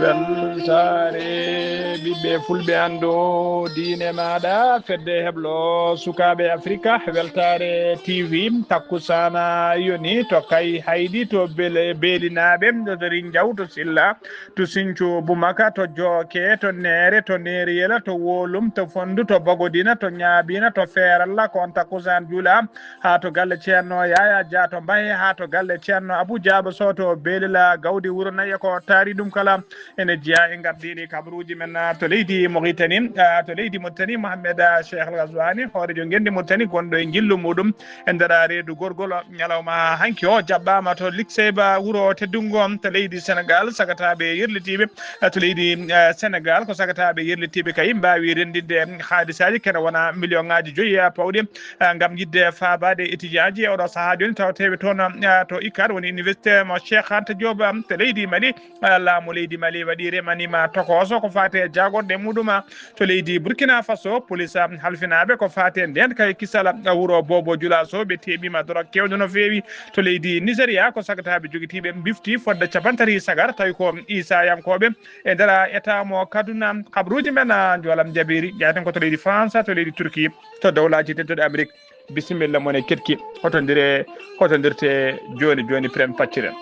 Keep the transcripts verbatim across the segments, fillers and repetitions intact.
Weltaare ɓiɓɓe fulɓe, anndo diine maaɗa, fedde heblo sukaaɓe Afrika, Weltaare T V, takkusaana yoni to Kay Hayɗi, to Bele-, Beelinaaɓe, to Rinjaw, to Silla, to Sinthiou Boumaka, to Jooke, to Neere, to Neeriyela, to Wolum, to Fonndu, to Bogodina, to Ñaabina, to Feeralla, ko on takkusaan juula, haa to galle Ceerno Yaya Dia to Mbaye, haa to galle Ceerno Abou Diaba Sow to Beelila, Gawdi Wuro Nayi, ko taari ɗum kala. Ene jeyaa e ngardiiɗi kabaruuji men, ah, to leydi Mauritanie, ah, to leydi Mauritanie, Mohamed, ah, Cheikh Al Ghazouani, hooreejo ngenndi Mauritanie, gonɗo e njillu muɗum e nder, ah, reedu gorgol. Ñalawma hanki o jaɓɓaama to Likseyba, wuro teddungo to leydi Senegal, sagataaɓe yerlitiiɓe, ah, to leydi, ah, Senegal, ko sagataaɓe yerlitiiɓe kay mbaawi renndinde haadisaaji kene wona million ŋaaji joyi, ah, pawɗi, ah, ngam yiɗde faabaade etijaaji e oɗo sahaa jooni, tawateeɓe toon, ah, to ICAD, woni Université mo Cheikh Anta Diop, ah, to leydi Mali. Ah, laamu leydi Mali waɗi remaniima tokooso ko faati e jaagorɗe muɗum, ah, to leydi Burkina Faso. Polis, ah, halfinaaɓe ko faati e ndeenka e kisal, ah, wuro Bobo Julaso, ɓe teeɓiima dorog keewɗo no feewi. To leydi Nigeria, ko sagataaɓe jogitiiɓe mbifti fodde cappanɗe tati sagar, tawi ko Isayankooɓe e nder, ah, État mo Kaduna. Kabaruuji men, ah, njoolam jabiiri, njaaten ko to leydi France, to leydi Turquie, to Dowlaaji Tedduɗe Amérique. Bisimilla mon e keɗki, hotondire, hotondirte jooni jooni, piren pacciren.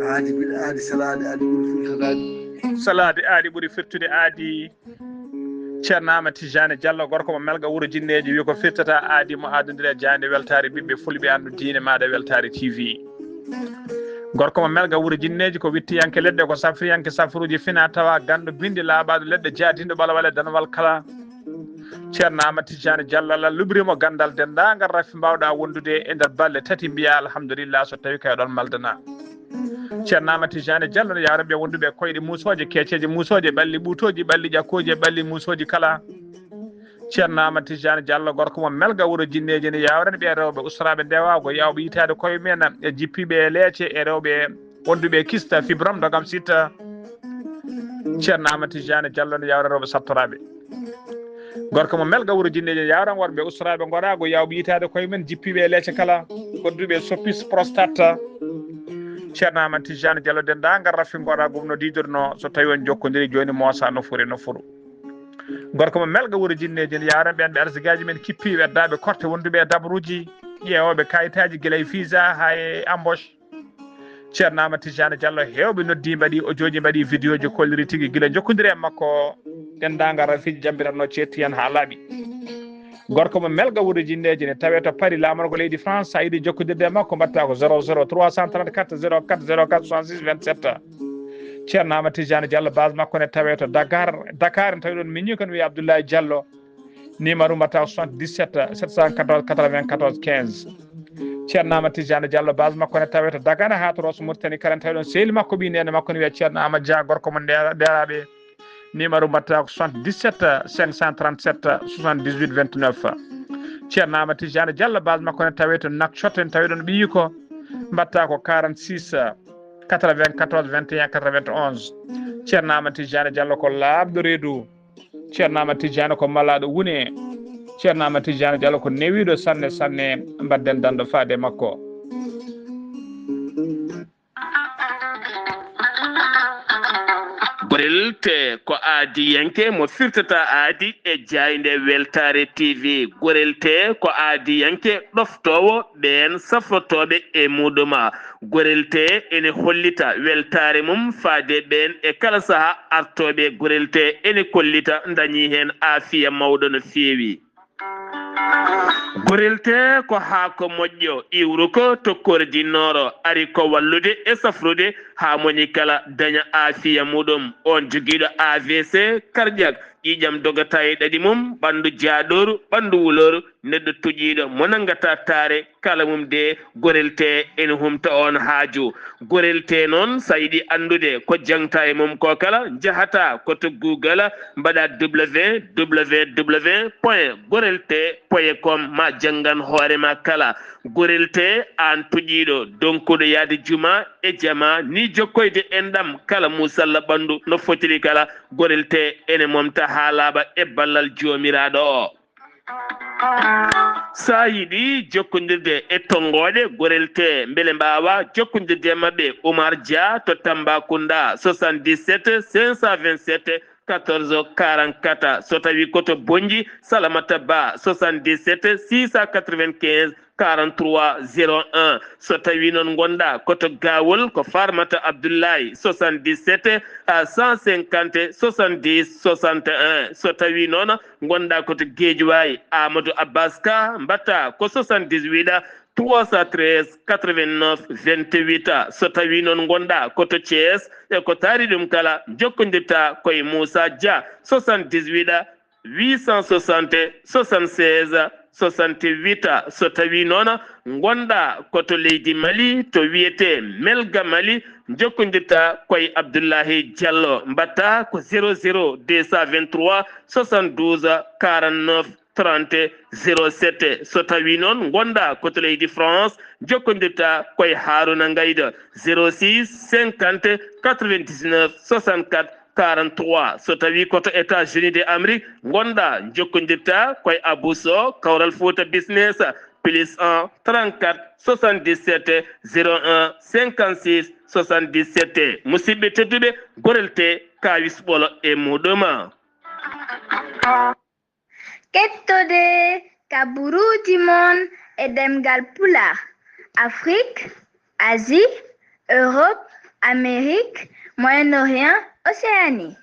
Aadi bil aadi, salaade aadi ɓuri firtude aadi. Salaade aadi ɓuri firtude aadi. Ceerno Amadou Tidiane Diallo, gorko mo Melga wuro Jinneeji, wi ko firtata aadi mo adondira jaande weltaare ɓiɓɓe fulɓe, anndu diine maaɗa Weltaare T V. Gorko mo Melga wuro Jinneeji, ko wittiyanke leɗɗe, ko safriyanke safruuji fina tawa, ganndo binndi laaɓaaɗo leɗɗe, jaadinɗo ɓalawale danwal kala. Ceerno Amadou Tidiane Diallo, Allah luɓiri mo ganndal denndaangal rafi mbaawɗa wondude e nder balɗe tati, mbiya alhamdulillah, so tawi kay ɗon maldana. Ceerno Amadou Tidiane Diallo no yawra ɓe wonduɓe e koyɗe muusooje, keeceeje muusooje, ɓalli ɓuutooji, ɓalli ƴakkooji e ɓalli muusooji kala. Ceerno Amadou Tidiane Diallo, gorko mo Melga wuro Jinneeji, ne yawrani ɓe rewɓe usraaɓe ndewaago, yawɓe yitaade koye mumen, e jippiiɓe e leece, e rewɓe wonduɓe e kista, fibrom, dogam sitta. Ceerno Amadou Tidiane Diallo ne yawra rewɓe sattoraaɓe. Gorko mo Melga wuro Jinneeji, yawran worɓe usraaɓe ngoraago, yawɓe yitaade koye mumen, jippiiɓe e leece kala, wonduɓe e soppis, prostate. Ceerno Amadou Tidiane Diallo, denndaangal rafi ngoraago no diidorno, so tawi on jokkondiri jooni, moosa nofuru e nofuru. Gorko mo Melga wuro Jinneeji, yawran ɓen ɓe arsigaaji men kippi, weddaaɓe korte, wonduɓe e dabaruuji, ƴeewooɓe kayitaaji, gila e visa haa e embauche. Ceerno Amadou Tidiane Diallo, heewɓe noddii, mbaɗi audio ji, mbaɗi vidéo ji, kolliri tigi gila jokkondiri e makko, denndaangal rafiiji jambiratno ceetti heen haa laaɓi. Gorko mo Melga wuro Jinneeji, ne tawee to Paris, laamorgo leydi France, sa yiɗi jokkondirde e makko, mbaɗta ko zéro zéro trois cent trente-quatre zéro quatre zéro quatre soixante-six vingt-sept. Ceerno Amadou Tidiane Diallo, base makko ne tawee to Dakar, Dakar ne tawi ɗon miñi kon wiye Abdoulaye Diallo. Numéro mbaɗata ko soixante-dix-sept sept cent quatorze quatre-vingt-quatorze quinze. Ceerno Amadou Tidiane Diallo, base makko ne tawee to Dagana haa to Rosso Mauritanie, kala ne tawi ɗon sehil makko, ɓii neene makko ne wiye Ceerno Amadou Dia, gorko mo Ndera-, Nderaaɓe. Numéro mbaɗata ko soixante-dix-sept cinq cent trente-sept soixante-dix-huit vingt-neuf. Ceerno Amadou Tidiane Diallo, base makko ne tawee to Nouakchott, ne tawi ɗon ɓiyi ko, mbaɗata ko quarante-six quatre-vingt-quatorze vingt et un quatre-vingt-onze. Ceerno Amadou Tidiane Diallo ko laaɓɗo reedu. Ceerno Amadou Tidiane ko malaaɗo wune. Ceerno Amadou Tidiane Diallo ko newiiɗo sanne, sanne, mbaɗden danɗo faade e makko. Gorel tee ko aadiyanke mo firtata aadi e jaaynde Weltaare T V. Gorel tee ko aadiyanke ɗoftoowo ɓeen safrotooɓe e muɗum. Gorel tee ene hollita weltaare mum faade ɓeen e kala sahaa artooɓe. Gorel tee ene kollita ndañi heen aafiya mawɗo no feewi. Gorel tee ko haako moƴƴo, iwruko to kordi nooro, ari ko wallude e safrude haa moni kala daña aafiya muɗum. On jogiiɗo A V C cardiaque, ƴiiƴam dogata e ɗaɗi mum, ɓanndu jaaɗooru, ɓanndu wulooru, neɗɗo tuƴiiɗo mo nanngata taare, kala mum de, Gorel T ene humta on haaju. Gorel T noon, so a yiɗi anndude ko jaŋta e mum ko kala, njahata ko to Google, mbaɗa W W W point gorel T point com, ma janngan hoore ma kala. Gorel T, aan tuƴiiɗo, donkuɗo yahde juma e jama, ni jokkoyde enɗam kala musalla ɓanndu no fotiri kala, Gorel T ene momta haa laaɓa e ballal Joomiraaɗo o. So a yiɗi jokkondirde e tonngooɗe Gorel T, mbele mbaawa jokkondirde e maɓɓe, Oumar Dia to Tambacounda, soixante-dix-sept cinq cent vingt-sept quatorze quarante-quatre. So tawi ko to Bonnji, Salamata Ba, soixante-dix-sept six cent quatre-vingt-quinze quarante-trois zéro un. So tawi noon ngonɗa ko to Gawol, ko Farmata Abdoulaye, soixante-dix-sept à cent cinquante soixante-dix soixante et un. So tawi noon ngonɗa ko to Guédiawaye, Amadou Abbas Ka, mbaɗta ko soixante-dix-huit trois cent treize quatre-vingt-neuf vingt-huit. So tawi noon ngonɗa ko to Thiès, e ko taari ɗum kala, jokkondirta ko e Moussa Dia, soixante-dix-huit huit cent soixante soixante-seize soixante-huit. So tawi noon ngonɗa ko to leydi Mali, to wiyete Melga Mali, jokkondirta ko e Abdoulahi Diallo, mbaɗta ko zéro zéro deux cent vingt-trois soixante-douze quarante-neuf trente zéro sept. So tawi noon ngonɗa ko to leydi France, jokkondirta ko e Haruna Ngaydo, zéro six cinquante quatre-vingt-dix-neuf soixante-quatre quarante-trois. So tawi ko to États-Unis de Amérique ngonɗa, jokkondirta ko e Abou Sow, Kawral Fouta Business, plus un trente-quatre soixante-dix-sept zéro un cinquante-six soixante-dix-sept. Musidɓe tedduɓe, Gorel T, kawis ɓolo e muɗum. Kettode kaburuuji mon e ɗemngal Pulaar, Afrik, Asie, Europe, Amérique, Moyen-Orient, Océanie.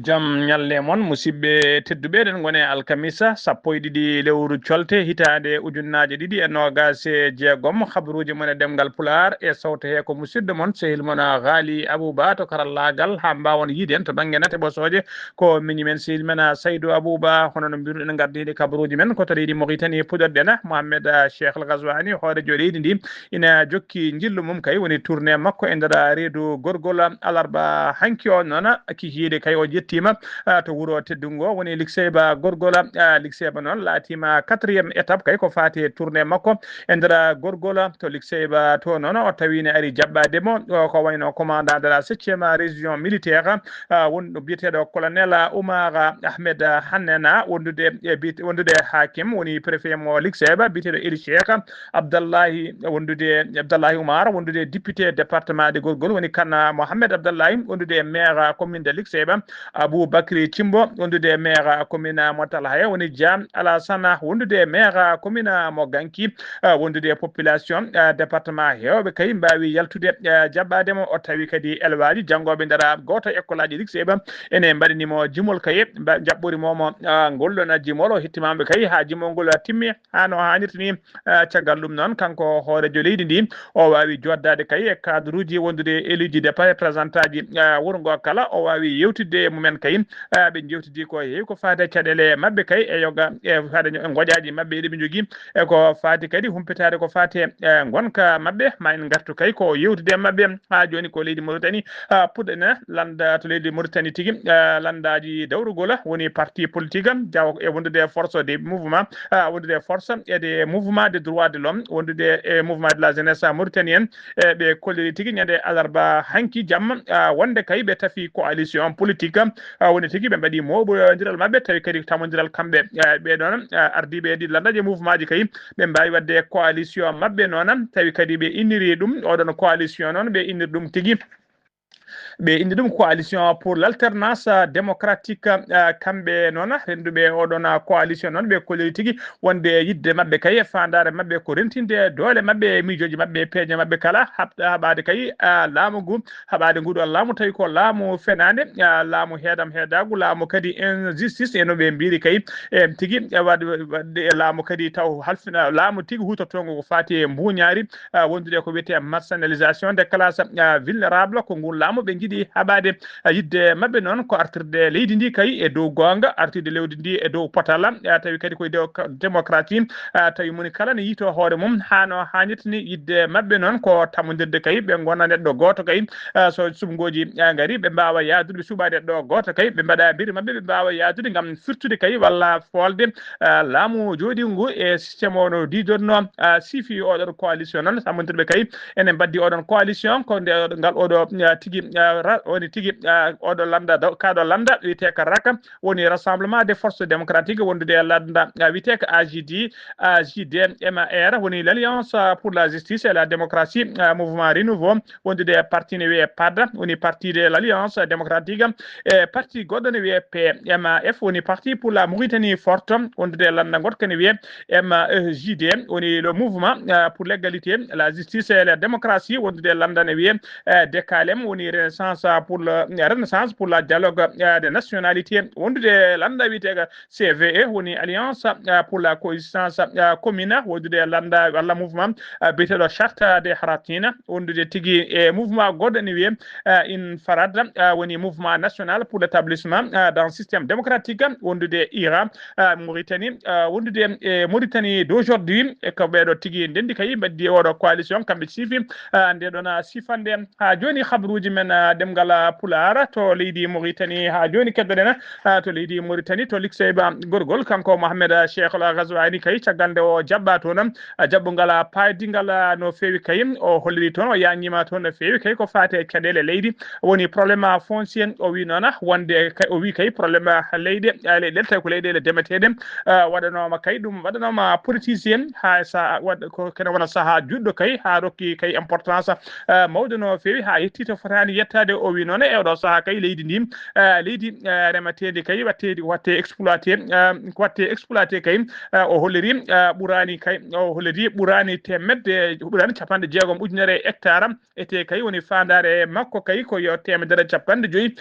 Jam ñalle mon, musidɓe tedduɓe, eɗen ngoni e alkamisa sappo e ɗiɗi lewru colte, hitaande ujunnaaje ɗiɗi e noogaas e jeegom. Habaruuji mon e ɗemngal Pulaar e sawte he ko musidɗo mon, sehil mon, Ghali Abouba to karallaagal, haa mbaawon yiide en to bannge nate ɓosooje. Ko miñi men sehil men, a, Saydou Abouba, hono no mbiruɗen, ngardiiɗe kabaruuji men ko to leydi Mauritanie puɗorɗen. Mohamed, a, Cheikh Al Ghazouani, hooreejo leydi ndi, ina jokki njillu mum kay, woni tournée makko e nder reedu gorgol alarba hanki o noon. Kikiiɗe kay o ƴettiima, a, to wuro teddungo woni Likseyba gorgol, a, Likseyba noon laatiima quatrième étape kay ko faati e tournée makko e nder gorgol to Likseyba to noon. O tawi ne ari jaɓɓaade mo, o, ko wayno commandant de la septième région militaire, ah, wonɗo biyeteeɗo colonel Oumar Ahmed Hannena, wondude e bit-, wondude e Hakim, woni préfet mo Likseba, biyeteeɗo Eli Cheikh Abdallahi, wondude e Abdallahi Oumar, wondude e député département de Gorgol, woni Kana Mohamed Abdallahi, wondude e maire commune de Likseba, Abou Bakri Cimbo, wondude e maire commune mo Talhaya, woni Dia Alassana, wondude e maire commune mo Ganki, ah, wondude e population, ah, département heewɓe kay mbaawi yaltude, ah, jaɓɓaade mo. O tawi kadi elwaaji janngooɓe ndara gooto e école aji Likseba ene mbaɗani mo jimol kay, mba-, njaɓɓori mo mo, ah, ngol ɗon jimol. O hettimaama ɓe kay haa jimol ngol timmi haa no haanirta ni. Ah, caggal ɗum noon, kanko hooreejo leydi ndi, o waawi joddaade kay e cadre uji wondude e élu ji de représentant ji, ah, wuro ngo kala. O waawi yewtidde e mumen kay. Ah, ɓe njewtidi ko heewi ko faati e caɗeele maɓɓe kay, e yoga, e faade e ngoƴaaji maɓɓe ɗi ɓe njogii, e ko faati kadi humpitaade ko faati e, e ngonka maɓɓe. Ma en ngartu kay ko yewtude e maɓɓe. Haa jooni ko leydi Mauritanie, ah, puɗɗene lannda to leydi Mauritanie tigi, ah, lanndaaji dawrugol, woni parti politique, jawo e wondude e force de mouvement, ah, wondude e force e de mouvement de droit de l'homme, wondude e mouvement de la jeunesse mauritanienne, e ɓe kolliri tigi ñande alarba hanki jamma, ah, wonde kay ɓe tafi coalition politique, ah, woni tigi ɓe mbaɗi moɓondiral maɓɓe, tawi kadi tamondiral kamɓe, ah, ɓe ɗon, ah, ardiiɓe e ɗi lanndaaji e mouvement ji kay, ɓe mbaawi waɗde coalition maɓɓe noon, tawi kadi ɓe inniri ɗum, oɗon coalition noon, ɓe inniri ɗum tigi Ɓe indi ɗum coalition pour l'alternance démocratique. Kamɓe noon, rennduɓe oɗon coalition noon, ɓe kolliri tigi wonde yidde maɓɓe kay e faandaare maɓɓe ko rentinde doole maɓɓe, miijooji maɓɓe, peeje maɓɓe kala, haɓ-, haɓaade kay laamu ngu, haɓaade nguɗo laamu, tawi ko laamu fenaande, laamu heedam heedaagu, laamu kadi injustice, e no ɓe mbiri kay, e tigi, e waɗ-, waɗde e laamu kadi taw halfina, laamu tigi huutotongo ko faati e mbuuñaari, wondude ko wiyetee marginalisation des classes vulnérables, ko ngun laamu ɓe njiɗi haɓaade. Yidde maɓɓe noon ko artirde leydi ndi kay e dow goonga, artirde leydi ndi e dow potala, tawi kadi koye dow ka-, démocratie, tawi moni kala ne yiito hoore mum, hano haanirta ni. Yidde maɓɓe noon ko tammondirde kay, ɓe ngona neɗɗo gooto kay, so suɓngooji ngari, ɓe mbaawa yaadude, ɓe suɓa neɗɗo gooto kay, ɓe mbaɗa mbiri maɓɓe, ɓe mbaawa yaadude ngam firtude kay walla foolde laamu jooɗiingu e système o no diidotno. Sifi oɗon coalition noon, tammondirɓe kay ene mbaddi oɗon coalition, ko nde ngal oɗo tigi, woni tigi oɗo lannda, kaɗo lannda wiyetee ko raka, woni Rassemblement des Forces Démocratiques, wondude e lannda wiyetee ko A J D, A J D M A R, woni l'Alliance pour la Justice et la Démocratie, Mouvement Renouveau, wondude e parti ne wiyee PAD, woni Parti de l'Alliance Démocratique, e parti goɗɗo ne wiyee P M A F, woni Parti pour la Mauritanie Forte, wondude e lannda goɗɗo ne wiyee M E J D, woni le Mouvement pour l'Égalité, la Justice et la Démocratie, wondude e lannda ne wiyee D K L M, woni Renaissance pour le, Renaissance pour la Dialogue des Nationalités, wondude e lannda wiyetee ko C V E, woni Alliance pour la Coexistence Commune, wondude e lannda walla mouvement biyeteeɗo Charte des Haratine, wondude tigi e mouvement goɗɗo ne wiyee Infarad, woni Mouvement National pour l'Établissement d'un Système Démocratique, wondude e IRA Mauritanie, wondude e Mauritanie d'aujourd'hui, e ko ɓeeɗo tigi ndenndi kay mbaddi oɗo coalition, kamɓe siifi nde ɗon sifande. Haa jooni, habruuji men ɗemngal Pulaar to leydi Mauritanie, haa jooni keddoɗen to leydi Mauritanie, to Likseyba Gorgol, kanko Mohamed Cheikh Al Ghazouani kay, caggal nde o jaɓɓa toon jaɓɓungal paydingal no feewi kay, o holliri toon, o yaññiima toon no feewi kay ko faati e caɗeele leydi, woni problème foncier, o wi noon wonde kay, o wi kay problème leyɗe, leyɗe tawi ko leyɗeele demeteeɗe, waɗanooma kay ɗum, waɗanooma politicien haa sa waɗ-, ko kene wona sahaa juɗɗo kay, haa rokki kay importance mawɗo no feewi, haa yetti to fotaani yettaade. O wi noon e oɗo sahaa kay leydi ndi, leydi remeteendi kay waɗteedi, waɗte exploité, waɗte exploité kay, o holliri ɓuraani kay, o holliri ɓuraani teemedde, ɓuraani capanɗe jeegom ujunere hectare, ete kay woni faandaare makko kay ko yo teemedere capanɗe joyi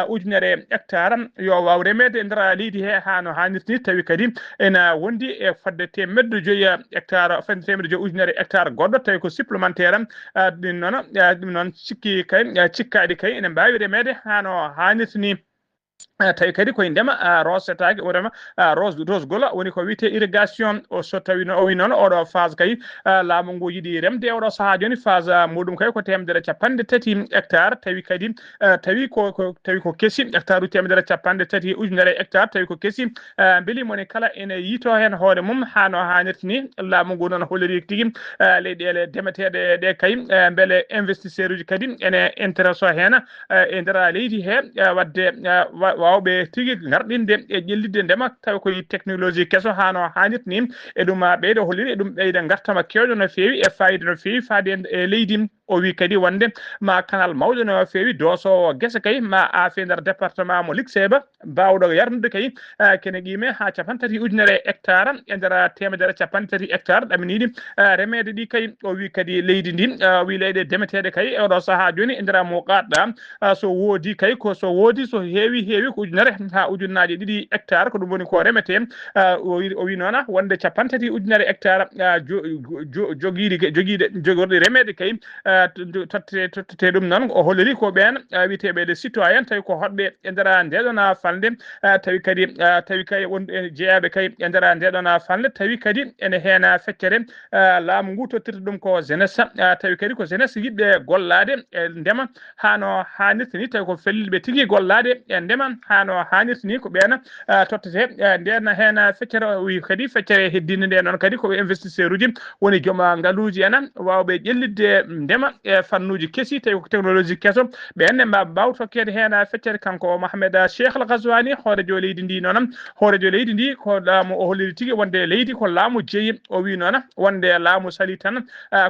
ujunere hectare yo waaw remeede e nder leydi he haa no haanirta ni, tawi kadi ena wondi e fodde teemedde joyi hectare, fodde teemedde joyi ujunere hectare goɗɗo, tawi ko supplémentaire. Ɗum noon, ɗum noon cikki kay, cikkaaɗi kay ene mbaawi remeede haa no haanirta ni. Tawi kadi koye ndema rosetaake, o rema rose, rose gola, woni ko wiyetee irrigation. O so tawi no, o wi noon oɗo phase kay, laamu ngu yiɗi remde oɗo sahaa jooni, phase muɗum kay ko teemedere capanɗe tati hectare, tawi kadi, tawi ko, ko, tawi ko kesi, hectare uji teemedere capanɗe tati ujunere hectare, tawi ko kesi. Mbeli moni kala ene yiito heen hoore mum haa no haanirta ni. Laamu ngu noon holliri tigi leyɗeele demeteeɗe ɗe kay, mbele investisseur uji kadi ene intéresse heen e nder leydi he, waɗde wa-, waawɓe tigi ngarɗinde e ƴellitde ndema, tawa koye technologie keso haa no haanirta ni. E ɗum ɓeydo holliri, e ɗum ɓeyda ngartama keewɗo no feewi e fayida no feewi faade e, e leydi. O wi kadi wonde ma kanal mawɗo no feewi doosoowo gese kay ma aafe nder département mo Likseyba, baawɗo yarnude kay kene qiime haa capanɗe tati ujunere hectare e nder teemedere capanɗe tati hectare ɗaminiiɗi remeede ɗi kay. O wi kadi leydi ndi, o wi leyɗe demeteeɗe kay e oɗo sahaa jooni e nder muqaɗɗa, so woodi kay ko, so woodi, so heewi, heewi ko ujunere haa ujunnaaje ɗiɗi hectare, ko ɗum woni ko remetee. O wi, o wi noon wonde capanɗe tati ujunere hectare jo-, jo-, jogiiɗi, jogiiɗe, jogorɗi remeede kay, totte, totte ɗum noon. O holliri ko ɓeen wiyeteeɓe les citoyens, tawi ko hoɗɓe e nder ndeɗon falnde, tawi kadi, tawi kay won e jeyaaɓe kay e nder ndeɗon falnde, tawi kadi ene heen feccere laamu ngu tottirta ɗum ko jeunesse, tawi kadi ko jeunesse yiɗɓe gollaade e ndema haa no haanirta ni, tawi ko fellitɓe tigi gollaade e ndema haa no haanirta ni, ko ɓeen tottetee. Ndeen heen feccere, o wi kadi feccere heddiinde nde noon kadi ko investisseur uji, woni joom ngaluuji en, waawɓe ƴellitde ndema e fannuuji kesi, tawi ko technologie keso, ɓeen ne mbaawa, mbaawa tokkeede heen feccere. Kanko Mohamed Cheikh Al Ghazouani, hooreejo leydi ndi noon, hooreejo leydi ndi ko laamu, o holliri tigi wonde leydi ko laamu jeyi. O wi noon wonde laamu sali tan,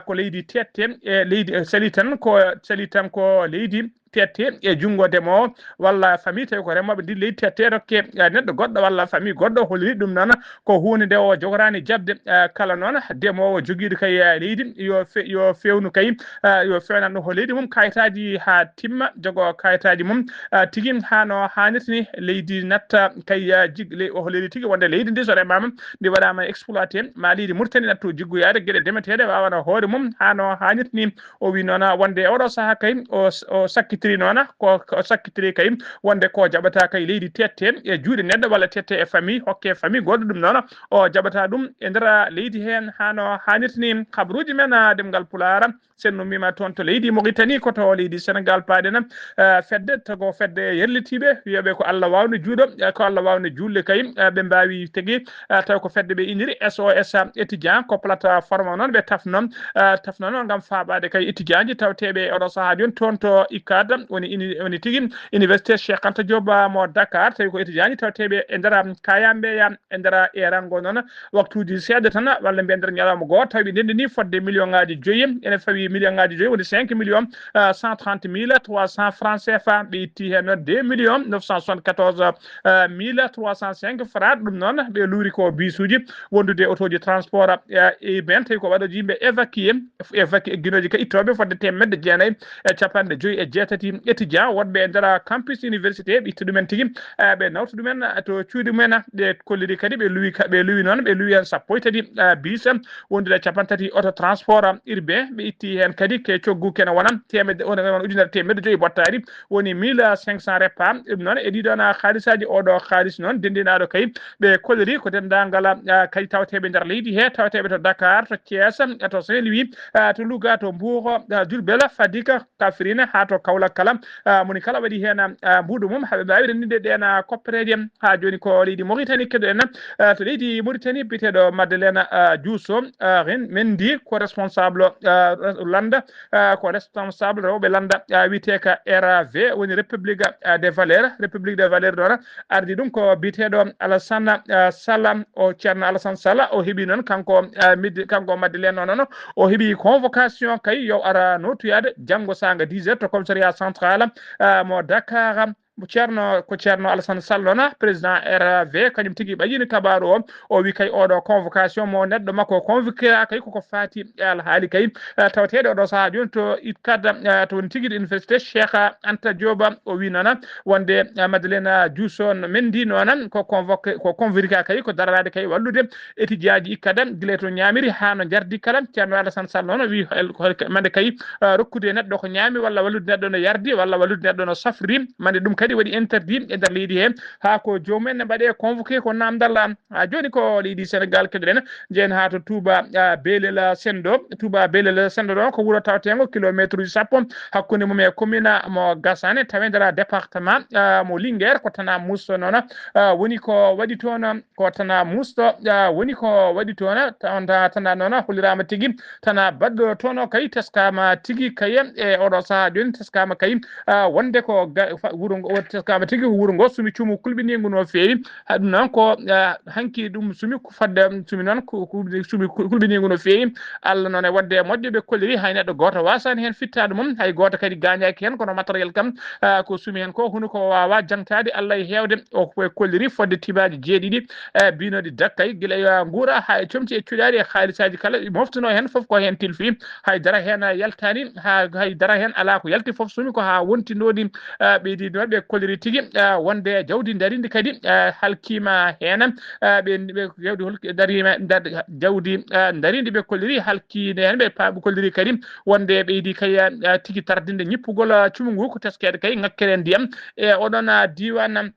ko leydi teette, e leydi, e sali tan ko, sali tan ko leydi tette e junngo ndemoowo walla famille, tawi ko remooɓe ndin leydi, tette rokke, eh, neɗɗo goɗɗo walla famille goɗɗo. Holliri ɗum noon ko huunde nde o jogoraani jaɓde, eh, kala noon ndemoowo jogiiɗo kay, eh, leydi yo fe-, yo feewnu kay, eh, yo feewnan ɗum ko leydi mum kayitaaji haa timma, jogo kayitaaji mum, eh, tigi haa no haanirta ni, leydi natta kay, eh, jig-, le-, o holliri tigi wonde leydi ndi so remaama, ndi waɗaama exploité, ma leydi Mauritanie nattu jiggoyaade geɗe ndemeteeɗe waawana hoore mum haa no haanirta ni. O wi noon wonde e oɗo sahaa kay o, o sakkitiri noon ko, ko sakkitiri kay wonde ko jaɓata kay leydi tette e juuɗe neɗɗo walla tette e famille, hokke famille goɗɗo. Ɗum noon o jaɓata ɗum e nder leydi heen haa no haanirta ni. Habruuji men, ah, ɗemngal Pulaar, sen no mbima toon to leydi Mauritanie, ko to leydi Sénégal paaɗen, ah, fedde, tago fedde yerlitiiɓe, wiyaɓe ko Allah waawni juuɗo, ah, ko Allah waawni juulde kay, ah, ɓe mbaawi tigi, ah, taw ko fedde ɓe iniri S O S étudiant, ko plateforme noon ɓe tafno, ah, tafnono ngam faabaade kay étudiant ji tawteeɓe e oɗo sahaa jooni toon to ICAD, woni ini-, woni tigi Université Cheikh Anta Diop, ah, mo Dakar, tawi ko étudiant ji tawteeɓe e nder, ah, Kayambeya, e nder, ah, e rango noon waktuuji seeɗa tan, walla mbiya nder ñalawma goo, tawi ɓe ndenndi ni fodde million ngaaji joyi, ene fawi million ngaaji joyi, woni cinq millions, ah, cent trente mille trois cents francs C F A, ɓe itti heen noon deux millions neuf cent soixante-quatorze, ah, mille trois cent cinq francs. Ɗum noon ɓe luuri ko bisuuji wondude e otooji transport, eh, urbain, tawi ko waɗooji yimɓe évacué, évacué ginooji ka ittooɓe fodde teemedde jeenayi e capanɗe joyi e jeetati étudiant wonɓe e nder campus université, ɓe itti ɗumen tigi, eh, ɓe nawta ɗumen to cuuɗi mumen, ɓe kolliri kadi ɓe luwi ka, ɓe luwi noon, ɓe luwi heen sappo e tati, eh, bis, wondude e capanɗe tati auto transport urbain, ɓe itti heen kadi ke coggu kene wona teemedde, wona ujunere teemedde joyi bottaari, woni mille cinq cents repas. Ɗum noon e ɗiɗon haalisaaji, oɗo haalis noon denndinaaɗo kay ɓe kolliri ko denndaangal, ah, kay tawteeɓe nder leydi he, tawteeɓe to Dakar, to Thiès, to Saint-Louis, ah, to Louga, to Mbour, ah, Diourbel, Fatick, Kaffrine, haa to Kaolack kala. Ah, moni kala waɗi heen, ah, mbuuɗu mum, haa ɓe mbaawi renndinde ɗeen, ah, koppereeje. Haa jooni ko leydi Mauritanie keɗoɗen, ah, to leydi Mauritanie biyeteeɗo Madeleine, ah, Diouf Sow, ah, Ren-, Mendy ko responsable, ah, lannda, ah, ko responsable rewɓe lannda, ah, wiyeteeka R A V, woni République, ah, des valeurs, République des valeurs ɗoon. Ardi ɗum ko biyeteeɗo Alassane, ah, Sall, o Ceerno Alassane Sall, o heɓi noon kanko, ah, Mid-, kanko Madeleine o noon, o heɓi convocation kay yo ara notoyaade janngo saanga dix heures to commissariat central, ah, mo Dakar. Mo Ceerno, ko Ceerno Alassane Sall noon, président R A V, kañum tigi ɓayyini kabaaru o. O wi kay oɗo convocation mo neɗɗo makko convoqué a kay koko faati e alhaali kay, eh, tawateeɗo oɗo sahaa jooni to ICAD, eh, to woni tigi université Cheikh Anta Diop. O wi noon wonde, eh, Madeleine Diouf Sow Mendy noon ko convoqué, ko convoqué a kay ko daranaade kay wallude étudiant ji ICAD gila to ñaamiri haa no njardi kala. Ceerno Alassane Sall noon o wi hol-, hol-, mande kay, eh, rokkude neɗɗo ko ñaami walla wallude neɗɗo no yardi walla wallude neɗɗo no safri. Mande ɗum kadi waɗi interdit e nder leydi he haa ko joomum en ne mbaɗe convoqué ko namdal. Haa jooni ko leydi Sénégal keɗoɗen, njehen haa to Touba, ah, Belel Sendo. Touba Belel Sendo ɗo ko wuro tawteengo kilometre uji sappo hakkunde mum e commune mo Gassane, tawi nder département, ah, mo Linguère, ko Tana Mousso noon, ah, woni ko waɗi toon, ko Tana Mousso, ah, woni ko waɗi toon, tawa Tana noon holliraama tigi, Tana baɗɗo toon o kay teskaama tigi kay e oɗo sahaa jooni teskaama kay, ah, wonde ko ga-, fa-, wuro ngo, o teskaama tigi ko wuro ngo sumi cumu kulɓiniingu no feewi. Ha ɗum noon ko, ah, hanki ɗum sumi ko fadde, um, sumi noon ko, ko sumi ko kulɓiniingu no feewi. Allah noon e waɗde e moƴƴo ɓe kolliri, hay neɗɗo gooto waasaani heen fittaade mum, hay gooto kadi gaañaaki heen, kono matériel kam, ah, ko sumi heen ko, hunu ko waawa jaŋtaade Allah e heewde. O ko ɓe kolliri fodde tibaaji jeeɗiɗi, eh, biinooɗi dakkay, gila e nguura haa e comci e cuɗaari e haalisaaji kala, ɗi moftunoo heen fof ko heen tilfi. Hay dara heen yaltaani, haa hay dara heen alaa ko yalti, fof sumi ko haa wonti noon, ah, ɓeydi noon ɓe kolliri tigi, ah, wonde jawdi ndarindi kadi, ah, halkiima heen, ah, ɓe, ɓe jawdi hol-, dariima, ndar-, jawdi, ah, ndarindi ɓe kolliri halkiinde heen, ɓe pa-, ɓe kolliri kadi wonde ɓeydi kay, ah, tigi tardinde ñippugol, ah, cumu ngu ko teskeede kay ŋakkere ndiyam e oɗon, ah, diiwaan.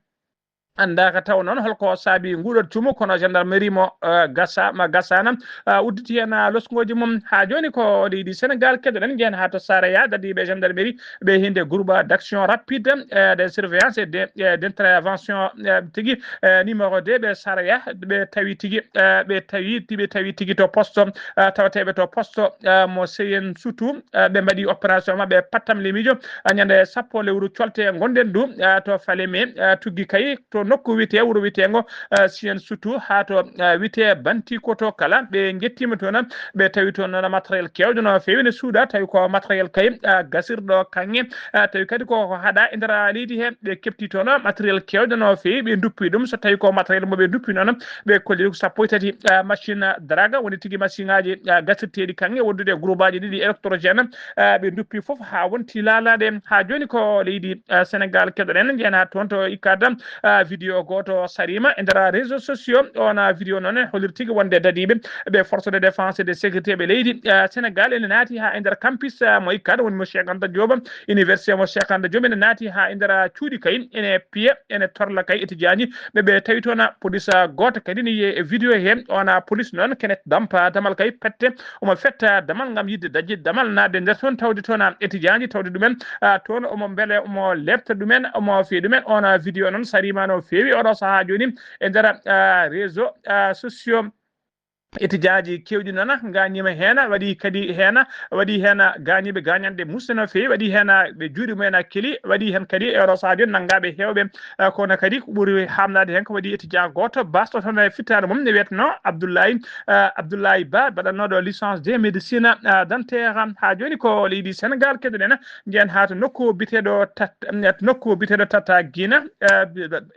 Anndaaka taw noon holko saabi nguɗo cumu, kono gendarmerie mo, eh, Gassa-, ma Gassana, eh, udditi heen, eh, loskooji mum. Haa jooni ko leydi Sénégal keɗoɗen, njehen haa to Saraya, dadiiɓe gendarmerie ɓe hinde groupe d'action rapide, eh, de surveillance et de, eh, d'intervention, eh, tigi, eh, numéro deux ɓe Saraya, ɓe tawi tigi, eh, ɓe tawi, ɓe tawi tigi to poste, eh, tawateeɓe to poste, eh, mo Seyen Sutu, eh, ɓe mbaɗi opération maɓɓe pattam lemijo, eh, ñande sappo lewru colte ngonɗen du, eh, to Falémé, eh, tuggi kay to nokku wiyetee, wuro wiyeteengo, eh, Sien Sutu, haa to, eh, wiyetee Banti Koto kala. Ɓe njettiima toon, ɓe tawi toon noon matériel keewɗo no feewi ne suuɗa, tawi ko matériel kay, eh, gasirɗo kaŋŋe, eh, tawi kadi ko, ko haɗa e nder leydi he. Ɓe keɓti toon matériel keewɗo no feewi, ɓe nduppi ɗum. So tawi ko matériel mo ɓe nduppi noon, ɓe kolli ko sappo e tati, eh, machine draga, woni tigi machine ŋaaji, eh, gasirteeɗi kaŋŋe, wondude e groupe aji ɗiɗi électrogène, eh, ɓe nduppi fof haa wonti laalaade. Haa jooni ko leydi, eh, Sénégal keɗoɗen, njeyen haa toon to ICAD, eh, vidéo gooto sariima e nder réseaux sociaux. On, eh, vidéo noon e holliri tigi wonde dadiiɓe ɓe force de défense et de sécurité ɓe leydi, eh, Sénégal ene naati haa e nder campus, eh, mo ICAD, woni mo Cheikh Anta Diop, université mo Cheikh Anta Diop, ene naati haa e nder cuuɗi kay, ene piya, ene torla kay étudiant ji ɓe, ɓe tawi toon police, ah, gooto kadi ne yiye e vidéo he. On, ah, police noon kene dampa damal kay pette, omo fetta damal ngam yidde dañde damal naatde nder toon, tawde toon, ah, étudiant ji, tawde ɗumen, ah, toon omo mbele omo lepta ɗumen, omo fiya ɗumen. On, ah, vidéo noon sariima no feewi oɗo sahaa jooni e nder, ah, réseau, ah, sociaux. Étudiant ji keewɗi noon gaañiima heen, waɗi kadi heen, waɗi heen gaañiiɓe gaañanɗe muusɗe no feewi, waɗi heen ɓe juuɗe mumen keli, waɗi heen kadi e oɗo sahaa jooni nanngaaɓe heewɓe. Eh, kono kadi ko ɓuri haamnaade heen ko waɗi étudiant gooto basɗo toon e fittaandu mum ne wiyetnoo Abdoulaye, eh, Abdoulaye Ba, baɗannooɗo licence de médecine, eh, dentaire. Haa jooni ko leydi Sénégal keɗoɗen, njeyen haa to nokku biyeteeɗo Tat-, nokku biyeteeɗo Tattaguine, eh,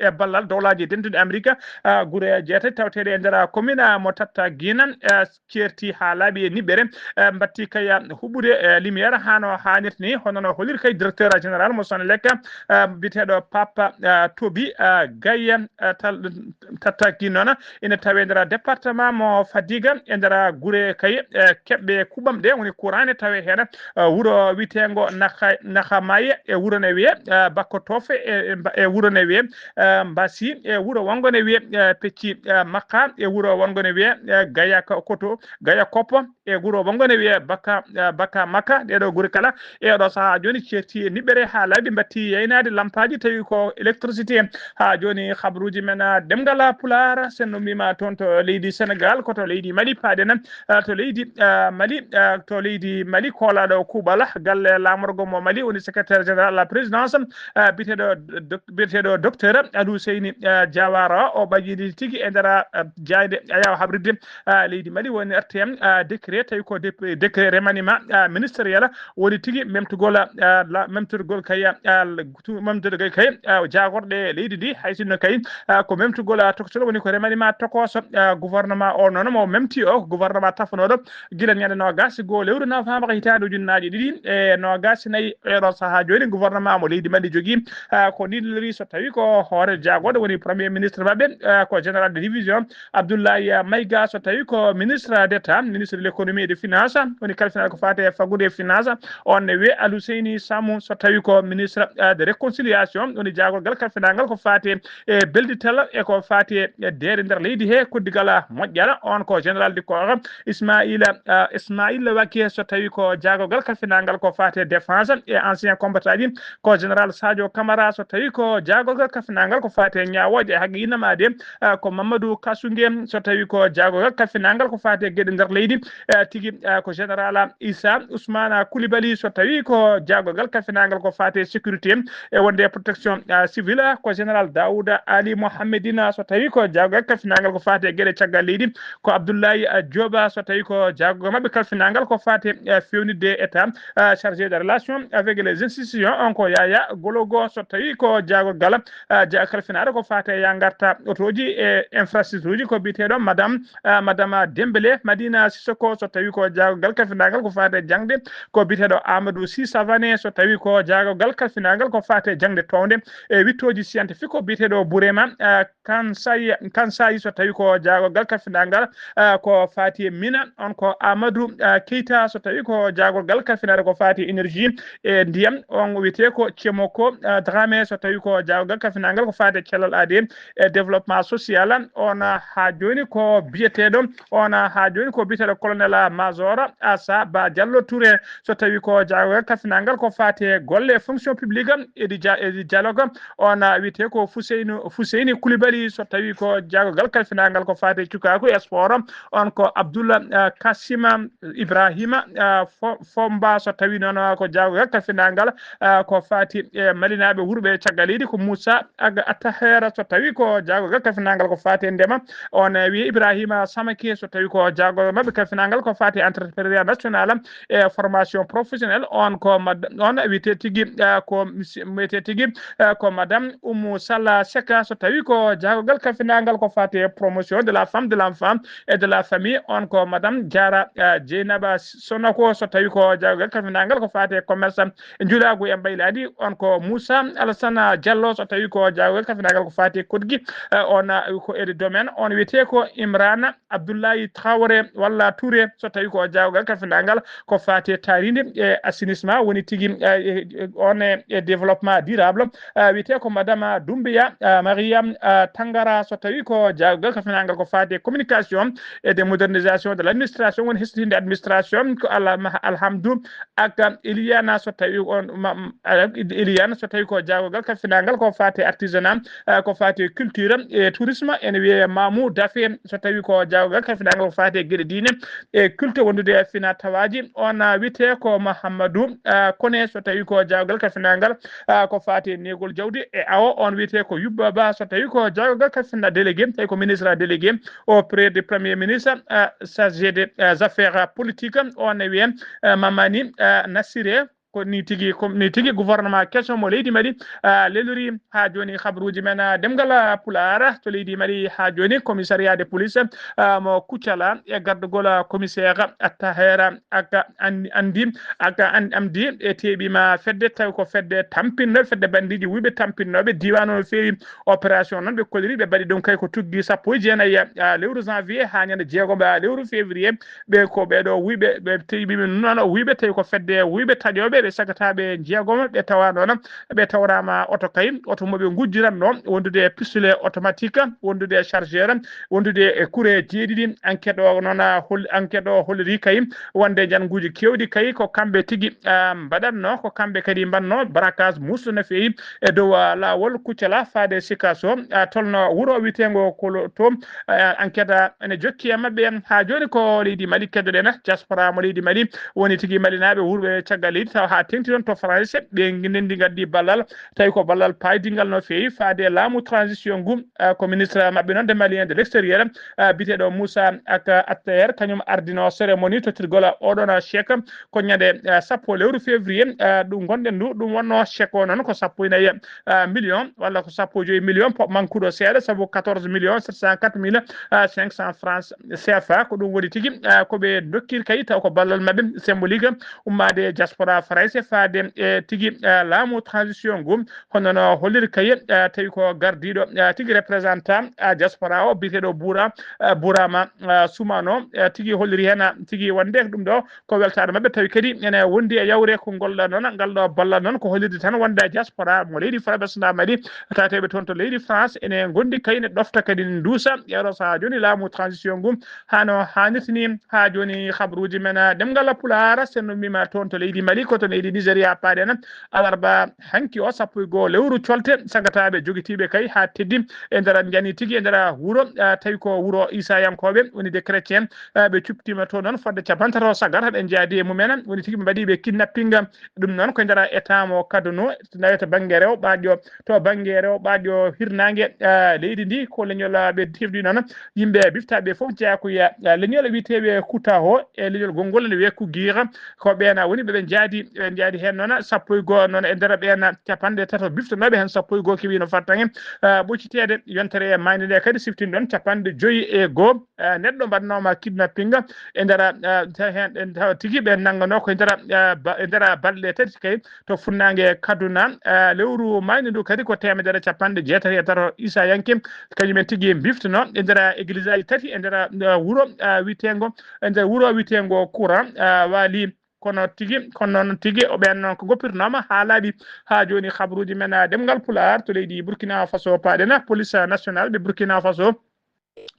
e ballal Dowlaaji Dentuɗi Amerika, eh, gure jeetati tawteeɗe e nder commune, eh, mo Tattaguine, eh, ceerti haa laaɓi e niɓɓere, eh, mbatti kay, eh, huɓɓude, eh, lumière haa no haanirta ni, hono no holliri kay directeur général mo Sonelec, eh, biyeteeɗo Papa, eh, Toby, eh, Gaye, eh, tal-, Tattaguine noon ina tawee nder département mo Fadiga, e nder gure kay, eh, keɓɓe kuɓɓam ɗe woni courant ne tawee heen, eh, wuro wiyeteengo Naka-, Nakamaye e wuro ne wiyee, eh, Bakko Tofe e, e Mba-, e wuro ne wiyee, eh, Mbasi e wuro wonngo ne wiyee, eh, Pecci, eh, Makka e wuro wonngo ne wiyee, eh, Gaya Ko-, Koto, Gaya Koppo e wuro wonngo ne wiyee Baka, eh, Baka Makka. Ɗee ɗoo gure kala e oɗo sahaa jooni ceerti e niɓɓere haa laaɓi, mbatti yaynaade lampaaji tawi ko électricité. Haa jooni habaruuji men, ah, ɗemngal Pulaar, so en ummiima toon to leydi Senegaal, ko to leydi Mali paaɗen, ah, to leydi, ah, Mali, ah, to leydi Mali koolaaɗo kuuɓal galle laamorgo mo Mali woni secrétaire général à la présidence, ah, biyeteeɗo dok-, biyeteeɗo docteur Aliou Seyni, ah, Diawara o ɓayyini tigi e nder, ah, jaaynde Ayaw Habrirde, ah, leydi Mali woni R T M, ah, décret tawi ko dé-, décret remaniement, ah, ministériel woni tigi memtugol, ah, la-, memtugol kay, ah, tu-, memtude kay, kay, ah, jaagorɗe leydi ndi, hay sinno kay, ah, ko memtugol, ah, tokosol woni ko remaniima tokooso, ah, gouvernement o noon mo memti o, ko gouvernement tafanooɗo gila ñande noogaas e goo lewru novembre hitaande ujunnaaji ɗiɗi e noogaas e nayi. E ɗo sahaa jooni gouvernement mo leydi Mali jogii, ah, ko ni lelori so tawi ko hoore jaagorɗe woni premier ministre maɓɓe, ah, ko général de division Abdoulaye Maïga, so tawi ko ministre d'État, ministre de l'économie et des finances, woni kalfinaaɗo ko faati e faggudu e finance, on ne wiyee Aluseyni Samu, so tawi ko ministre, eh, de réconciliation, woni jaagorgal kalfinaagal ko faati e beldital e ko faati e deede nder leydi he, koddigal moƴƴal, on ko général de corps Ismaïla, eh, Ismaïla Waké, so tawi ko jaagorgal kalfinaagal ko faati e défense e ancien combattant ji, ko général Sadio Camara, so tawi ko jaagorgal kalfinaagal ko faati e ñaawooje e haqqe innamaade, eh, ko Mamadou Kasunge, so tawi ko jaagorgal kalfinaagal ko faati e geɗe nder leydi, eh, tigi, eh, ko général Issa Ousmane Koulibaly, so tawi ko jaagorgal kalfinaagal ko faati e sécurité e wonde e protection, eh, civile, ko général Daouda Ali Mohamedina, so tawi ko jaagorgal kalfinaagal ko faati e geɗe caggal leydi, ko Abdoulaye, eh, Dioba, so tawi ko jaagorgal maɓɓe kalfinaagal ko faati e feewnitde état, eh, chargé de relation avec les institutions, on ko Yaya Gologo, so tawi ko jaagorgal, eh, ja-, kalfinaaɗo ko faati e ya ngarta otooji e infrastructure uji, ko biyeteeɗo madame, eh, madame Dembélé. Madina Sissoko, so tawi ko jaagorgal kalfinaagal ko faati e jaŋde, ko biyeteeɗo Amadou Sy Savané, so tawi ko jaagorgal kalfinaagal ko faati e jaŋde townde e wittooji scientifique, ko biyeteeɗo Bourema, eh, Kansai, Kansai, so tawi ko jaagorgal kalfinaagal, eh, ko faati e mina, on ko Amadou, eh, Keita, so tawi ko jaagorgal kalfinaagal ko faati e énergie e ndiyam, on wiyetee ko Chemoko, eh, Dramé, so tawi ko jaagorgal kalfinaagal ko faati e cellal aadee e développement social, on, eh, haa jooni ko biyeteeɗo, on, eh, haa jooni ko biyeteeɗo colonel Major Asa Ba Diallo Touré, so tawi ko jaago kalfinangal ko faati e golle e fonction publique, edi ja-, edi dialogue, on, ah, wiyetee ko Fuseynu, Fuseyni Koulibaly, so tawi ko jaago kalfinangal ko faati e cukaaku e sport, on ko Abdullah, ah, Kasima Ibrahima, ah, Fo-, Fomba, so tawi noon, ah, ko jaago kalfinangal, ah, ko faati e malinaaɓe wurɓe caggal leydi ko Moussa Aga Atahera, so tawi ko jaago kalfinangal ko faati e ndema, on, eh, wiye Ibrahima Samake, so tawi ko jaago maɓɓe kalfinangal ko faati e entrepreneuriat national e formation professionnelle, on ko mad-, on wiyetee tigi, eh, ko monsieur, wiyetee tigi, eh, ko madame Oumou Salla Seka, so tawi ko jaago kalfinangal ko faati e promotion de la femme, de l'enfant et de la famille, on ko madame Diarra, eh, Dieynaba Sonoko, so tawi ko jaago kalfinangal ko faati e commerce e njulaagu e mbaylaandi, on ko Moussa Alassane Diallo, so tawi ko jaago kalfinangal ko faati e kodgi, eh, on, eh, ko e domaine, on wiyetee ko Imrana Abdoulaye Traoré walla Touré, so tawi ko jaago kalfinangal ko faati e taarinde e assainissement, woni tigi, eh, eh, on e, e développement durable, eh, wiyetee ko madame Doumbouya, eh, Mariam, eh, Tangara, so tawi ko jaago kalfinangal ko faati e communication et de modernisation de l'administration, woni hesɗitinde administration, ko Ala-, Alhamdou Ak Eliana, so tawi on ma-, m-, ah, Eliana, so tawi ko jaago kalfinangal ko faati e artisanat, ah, ko faati e culture e tourisme, ene wiyee Mamou Daffé, so tawi ko jaago kalfinangal ko faati e geɗe diine e culte wondude e fina tawaaji, on, ah, wiyetee ko Mahamadou, ah, Kone, so tawi ko jaago kalfinangal, ah, ko faati e neegol jawdi e awo, on wiyetee ko Yubba Ba, so tawi ko jaago kalfinangal délégué, tawi ko ministre délégué auprès du Premier ministre, euh, chargé des, euh, affaires politiques, on ne vient, euh, Mamani, euh, Nassiré, ko ni tigi, ko ni tigi gouvernement question mo leydi Mali, euh, lelori haa jooni. Habruuji men, euh, ɗemngal, euh, Pulaar to leydi Mali haa jooni, commissariat de police, euh, mo Kucala e gardagol, euh, commissaire Attahera Aka an-, Andi Aka an-, Amdi e teeɓiima fedde, tawi ko fedde tampinno, fedde bandiiji wuyɓe tampinnooɓe diiwaan o no feewi. Opération noon ɓe kolliri, ɓe mbaɗi ɗum kay ko tuggi sappo e jeenayi, ah, lewru janvier haa ñande jeegom, ah, lewru février. Ɓe ko ɓeeɗo wuyɓe, ɓe tawi ɓe noon o wuyɓe, tawi ko fedde wuyɓe taƴooɓe, ɓe sagataaɓe jeegom, ɓe tawa noon, ɓe tawraama oto kay, oto mo ɓe ngujjiranno, wondude e pistolet automatique, wondude e chargeur, wondude e kure jeeɗiɗi. Enquête o noon, ah, hol-, enquête o holliri kay wonde jannguuji keewɗi kay ko kamɓe tigi, ah, mbaɗatno, ko kamɓe kadi mbaɗno braquage musɗo no feewi e dow, ah, laawol Kuccala faade Sikaso, ah, tolno wuro wiyeteengo Kolo to, ah, enquête, ah, ene jokki e maɓɓe. Haa jooni ko leydi Mali keddoɗen, diaspora mo leydi Mali woni tigi Malinaaɓe wurɓe caggal leydi, tawa haa teŋti ɗon to France, ɓe ndenndi ngaddi ballal, tawi ko ballal paydingal no feewi faade laamu transition ngu, ah, ko ministre maɓɓe noon de Malien de l'extérieur, ah, biyeteeɗo Moussa Ak Attaher, kañum ardino cérémonie tottirgol oɗon chèque ko ñande, eh, sappo lewru février, eh, ɗum gonɗen ndu, ɗum wonno chèque o noon ko sappo e nayi, eh, million walla ko sappo e joyi million, po-, mankuɗo seeɗa, sabu quatorze millions sept cent quatre mille cinq cents francs C F A. Ko ɗum woni tigi, eh, ko ɓe dokkiri kay, taw ko ballal maɓɓe symbolique ummaade e diaspora Farayse faade e tigi, eh, laamu transition ngu. Hono no holliri kay, eh, tawi ko gardiiɗo, eh, tigi représentant, eh, diaspora o biyeteeɗo Boura, eh, Bourama, eh, Soumano, eh, tigi holliri heen, ah, tigi wonde ɗum ɗo ko weltaare maɓɓe, tawi kadi ene wondi e yawre ko ngol ɗo noon, ngal ɗo ballal noon ko hollirde tan wonde diaspora mo leydi Farayse na Mali, tateeɓe toon to leydi France ene ngondi kay ne ɗofta kadi ne nduusa. Yeero so haa jooni laamu transition ngu hano haanirta ni. Haa jooni habruuji men, ah, ɗemngal Pulaar, sen no mbiima toon to leydi Mali, ko to leydi Nigeria paaɗen. Alarba hanki o, sappo e goo lewru colte, sagataaɓe jogitiiɓe kay haa teddi e nder njani tigi e nder wuro, ah, tawi ko wuro Isayankooɓe, woni de chrétien, ah, ɓe cuɓtiima to noon fodde capanɗe tato sagar, ɓe njaadi e mumen, woni tigi ɓe mbaɗi ɓe kidnapping. Ɗum noon ko e nder état mo Kaduna, tawi to bannge rewo ɓaaɗo, to bannge rewo ɓaaɗo hirnaange, ah, leydi ndi, ko leñol, ah, ɓe tefdi noon yimɓe biftaaɓe fof jeyaa ko e, ah, leñol wiyeteeɓe Kutaho, e leñol gonngol ne wiyee Kugira. Ko ɓeen woni ɓe ɓe njaadi, ɓe njaadi heen noon sappo e goo, noon e nder ɓeen capanɗe tato biftonooɓe heen, sappo e goo kewi no fattange, ah, ɓocciteede. Yontere e maayde nde kadi siftin ɗon capanɗe joyi e goo, ah, neɗɗo mbaɗnooma kidnapping e nder, ah, ta-, heen, en tawa tigi ɓe nannganoo ko e nder, ah, ba-, e nder balɗe tati kay to funnaange Kaduna, ah, lewru maayde ndu kadi ko teemedere capanɗe jeetati e tato Isayanke, kañumen tigi mbiftono e nder église aji tati e nder, ah, wuro, ah, wiyeteengo, e nder wuro wiyeteengo Kura, ah, Waali. Kono tigi, kono noon tigi o ɓeen noon ko goppirnooma haa laaɓi. Haa jooni habruuji men, ah, ɗemngal Pulaar to leydi Burkina Faso paaɗen, police nationale ɓe Burkina Faso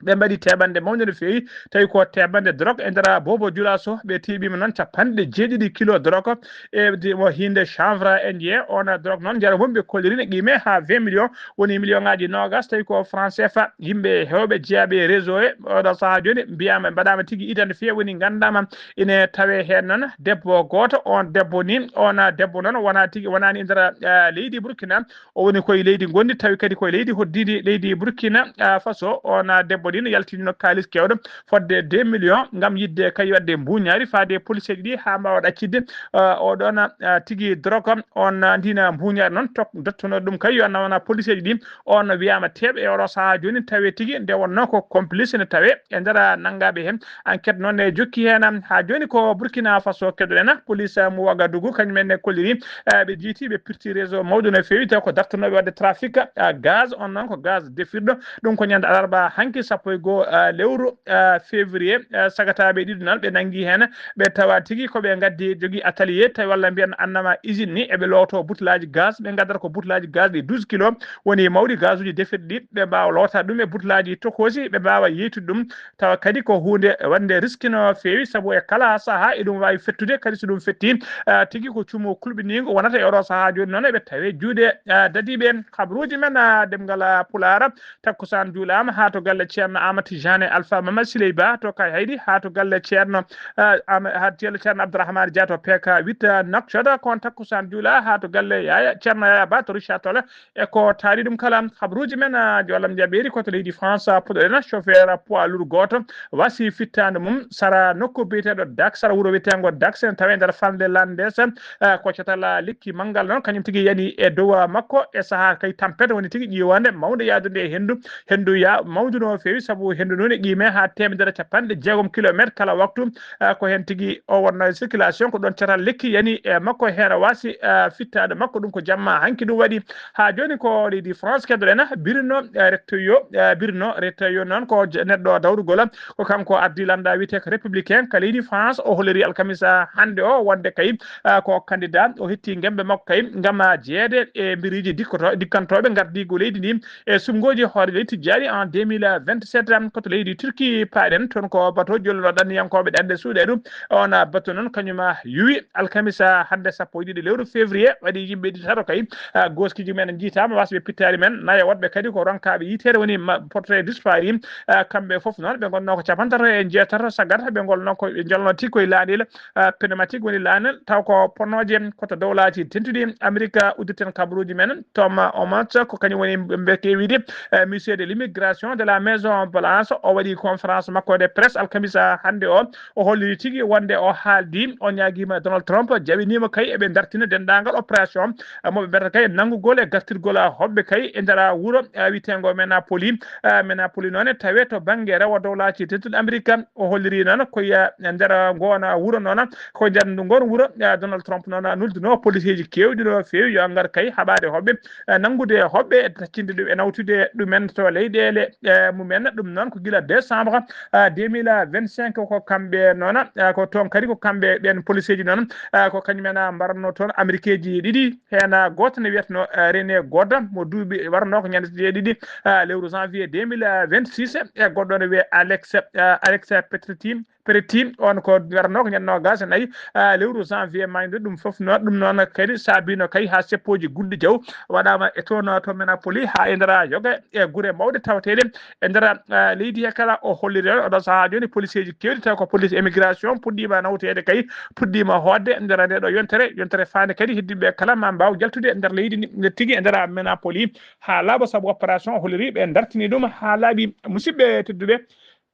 Ɓe mbaɗi teɓanɗe mawnde no feewi, tawi ko teɓanɗe drogue e nder boobo jula so ɓe teɓima noon capanɗe jeeɗiɗi kilo drogue e mo hinde chanvre e njiye. On drogue noon jara wonɓe kolliri ne qime ha vingt millions, woni million ngaji nogas, tawi ko franc cfa. Yimɓe hewɓe jeeyaɓe e réseau e oɗo saaha joni mbiyama, mbaɗama tigi identifié, woni gandama ine tawe hen noon debbo goto. On debbo ni, on debbo noon wona tigi, wonani e nder, eh, leydi Burkina, o woni koye leydi gondi, tawi kadi koye leydi hoddidi, leydi Burkina, ah, Faso. On, ah, debbo ɗin yaltinino kaalis kewɗo fodde deux millions ngam yidde kay wadde mbuñaari faade police ji ɗi ha mbawa ɗaccidde, ah, oɗon, ah, tigi drogue. On, ah, ndina mbuñaari noon tok dottono ɗum kay yo nawana police ji ɗi. On wiyama teeɓ e oɗo saaha joni tawe tigi nde wonno ko complice ne tawe e nder nangaɓe hen. Enquête noon ne jokki hen, am, ha joni ko Burkina Faso keɗoɗen. Police mo Ouagadougou kañum en ne kolliri, eh, ɓe jiiti, ɓe pirti réseau mawɗo no feewi, taw ko dartanoɓe wadde trafic, eh, gaz. On noon ko gaz defirɗo. Ɗum ko ñande alarba hanki sappo e goo, eh, lewru, eh, février, eh, sagataɓe ɗiɗo noon ɓe nangi hen, ɓe tawa tigi ko ɓe gaddi jogui atelier tawi walla mbiyen annama usine ni, eɓe looto butelaji gaz, ɓe gaddata ko butelaji gaz ɗi douze kilo woni mawɗi gazuji defirɗi ɗi, ɓe mbawa loota ɗum e butelaji tokosi, ɓe mbawa yeytude ɗum. Tawa kadi ko hunde wande risque no feewi, saabu e kala saaha eɗum wawi fettude, kadi so ɗum fetti, ah, tigi ko cuumo kulɓinigo wonata e oɗo saaha joni. Noon eɓe tawe juuɗe, ah, dadiɓe. Habruji men, ah, ɗemngal, ah, Pulaar, takkusaan juulaama haa to galle Ceerno Aamadu Tijaani Alfa Mamadu Siley Ba to Kayhayɗi, haa to galle Ceerno, ah, Ama-, haa to galle Ceerno Abdourahmane Dia to P K huit, ah, Nouakchott, ko on takkusaan juulaa haa to galle Yaya, Ceerno Yaya Ba to Richard Toll. E ko taari ɗum kala, habruuji men, ah, Joolam Jabeeri ko to leydi France, ah, puɗɗoɗen, chauffeur poids lourd gooto wasi fittaandu mum sara nokku biyeteeɗo Dax, sara wuro wiyeteengo Dax, en tawi nder falnde Landes, ah, ko catal, ah, lekki manngal noon, kañum tigi yani e dow, ah, makko e sahaa kay tampere woni tigi ƴiiwande mawnde yaadude e henndu. Henndu ya mawdu no feewi, sabu henndu noon e qiime haa teemedere capanɗe jeegom kilometre kala waktu. Ah, ko heen tigi o wonnoo e circulation, ko ɗoon catal lekki yani e makko, heen wasi, ah, fittaandu makko. Ɗum ko jamma hanki ɗum waɗi. Haa jooni ko leydi France keddoɗen, Bruno, eh, Retailleau, eh, Bruno Retailleau noon ko je-, neɗɗo dawrugol, ko kanko ardii lannda wiyetee ko Républicain ka leydi France. O holliri alkamisa hannde o wonde kay, ah, ko candidat, o hetti ngembe makko kay ngam, ah, jeyeede e mbiriiji dikkoto-, dikkantooɓe ngardiigu leydi ndi e suɓngooji hoore leydi tijjaari en deux mille vingt-sept. Ko to leydi Turquie paaɗen, toon ko bato jolluɗo ɗanniyankooɓe ɗande suuɗeeru. On bato noon kañum yuwi alkamisa hannde sappo e ɗiɗi lewru février, waɗi yimɓe ɗi tato kay, ah, gooskiji men njiitaama, wasɓe pittaali men, nayo woɗɓe kadi ko ronkaaɓe yiteede woni ma-, portrait disparu. Ah, kamɓe fof noon ɓe ngonnoo ko capantato e jeetato saggata, ɓe ngolnoo ko, ɓe njolnoo tigi koye laanel, ah, pneumatique woni laanel, taw ko ponnooje ko to dowlaaji dentuɗi Amerika. Uddirten kabaruuji men, Tom Omans ko kañum woni mbe keewidi, eh, monsieur de l'immigration de la Maison Blanche. O waɗi conférence makko de presse alkamisa hannde o. O holli tigi wonde o haaldi, o ñaagiima Donald Trump, jaɓiniima kay eɓe dartina denndaangal opération, eh, mo ɓe mbiyata kay nanngugol e gartirgol hoɓɓe kay e nder wuro, eh, wiyeteengo Minneapolis. Eh, Minneapolis noon e tawe to bannge rewo dowlaaji dentuɗi Amerika. O holliri noon ko e nder ngoona wuro noon, ko nder ndu ngoon wuro, eh, Donald Trump noon nulduno policeeji keewɗi no feewi yo ngar kay haɓaade hoɓɓe, eh, nanngude hoɓɓe, taccinde ɗum e nawtude ɗumen to leyɗeele, eh, mumen. Ɗum noon ko gila décembre, ah, deux mille vingt-cinq, ko kamɓe noon, ah, ko toon kadi ko kamɓe ɓeen policeeji noon, ah, ko kañumen, ah, mbaranno toon Amerikeeji ɗiɗi, heen, ah, gooto ne wiyatno, ah, René Godda, mo duuɓi waranno ko ñande jeeɗiɗi, ah, lewru janvier deux mille vingt-six, e goɗɗo ne wiyee Alex, ah, Alex Petriti, Peretti, on ko waranno ko ñande noogaas e nayi, ah, lewru janvier mayndo. Ɗum fof noon, ɗum noon kadi saabino kay haa seppooji gudde jaw waɗaama e toon to Minneapolis haa e nder yoga e gure mawɗe tawateeɗe e nder, ah, leydi he kala. O holliri on oɗo sahaa jooni policeeji keewɗi taw ko police immigration puɗɗiima nawteede kay, puɗɗiima hootde e nder nde ɗo yontere, yontere faande kadi heddiiɓe kala ma mbaaw jaltude e nder leydi ndi tigi e nder Minneapolis haa laaɓa sabu opération o holliri ɓe dartini ɗum haa laaɓi. Musidɓe tedduɓe,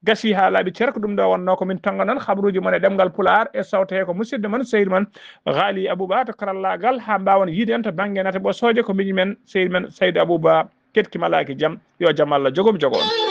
gasi haa laaɓi cer, ko ɗum ɗo wonnoo ko min tonnga noon habaruuji mon e ɗemngal Pulaar e sawte he ko musidɗo mon, sehil mon, Ghali Abouba to karallaagal, haa mbaawon yiide en to bannge nate ɓosooje ko miñi men, sehil men Saydou Abouba. Keɗki malaaki jam, yo jam Allah jogom jogo on.